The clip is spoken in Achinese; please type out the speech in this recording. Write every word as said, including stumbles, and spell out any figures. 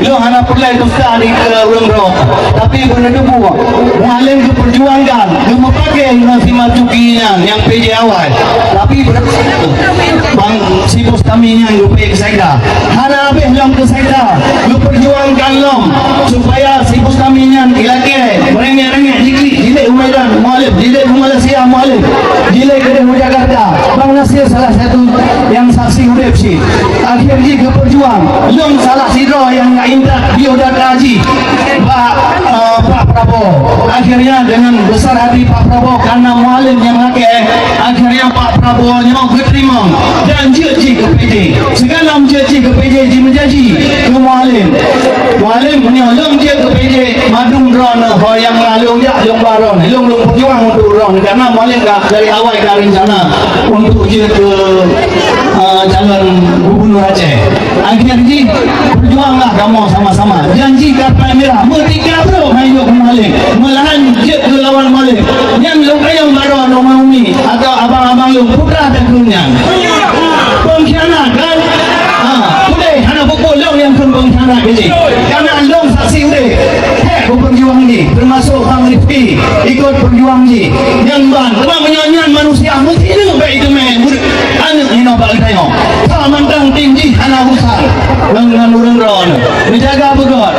Lôn hana peureulèe dusta di keu ureueng droe, tapi beuneuteupeu Mualem geupeujuangkan, geumeupaké ngon si Marzuki nyan nyang P J awai. Tapi bang si Bustami nyan geupeuék keu Saida. Hana habéh lom keu Saida, geupeujuangkan lom supaya si Bustami nyan ilakèe meurengek-rengek jiklik, jilèe u Medan Mualem, jilèe u Malaysia Mualem, jilèe keudeh u Jakarta. Bang Nasir salah satu nyang saksi udép cit. Akhé jih geupeujuang, lôn salah sidroe nyang intat bioda kaji bak, eh, Pak Prabowo. Akhirnya dengan besar hati Pak Prabowo karena Mualem nyang lakèe, akhirnya Pak Prabowo nyoe geuteurimong dan jeuet jih keu P J. Sigohlom jeuet jih keu P J jimeujanji keu Mualem. Mualem nyoe lôn jeuet keu P J, mandum droeneuh ho nyang na lôn jak lôn ba droeneuh, lôn, lôn peujuang untuk droeneuh karena Mualem ka dari awai ka rencana untuk jeuet keu, eh, calon gubernur Aceh. Akhé jih, peujuanglah kamoe sama-sama. Janji Karpet Mirah, meutika brôk hai nyoe keu Mualem. Meulahan jeuet keu lawan Mualem. Nyan lôn kayong baroe aneuk umi atau abang-abang lôn putra teukeue nyan. Pengkhianat kan? Ha, udeh hana pukul lôn nyang kheun pengkhianat keu jih. Karena lôn saksi udeh. Hek beupeujuang jih, termasuk Bang Rifki ikut peujuang jih. Nyan ban, teuma meunyoe nyan manusia meusideuek bèk iteumé aneuk inong bak geutanyoe. Ka mantong tim jih hana urusan ngon, ngon ureueng droeneuh. Neujaga beugöt.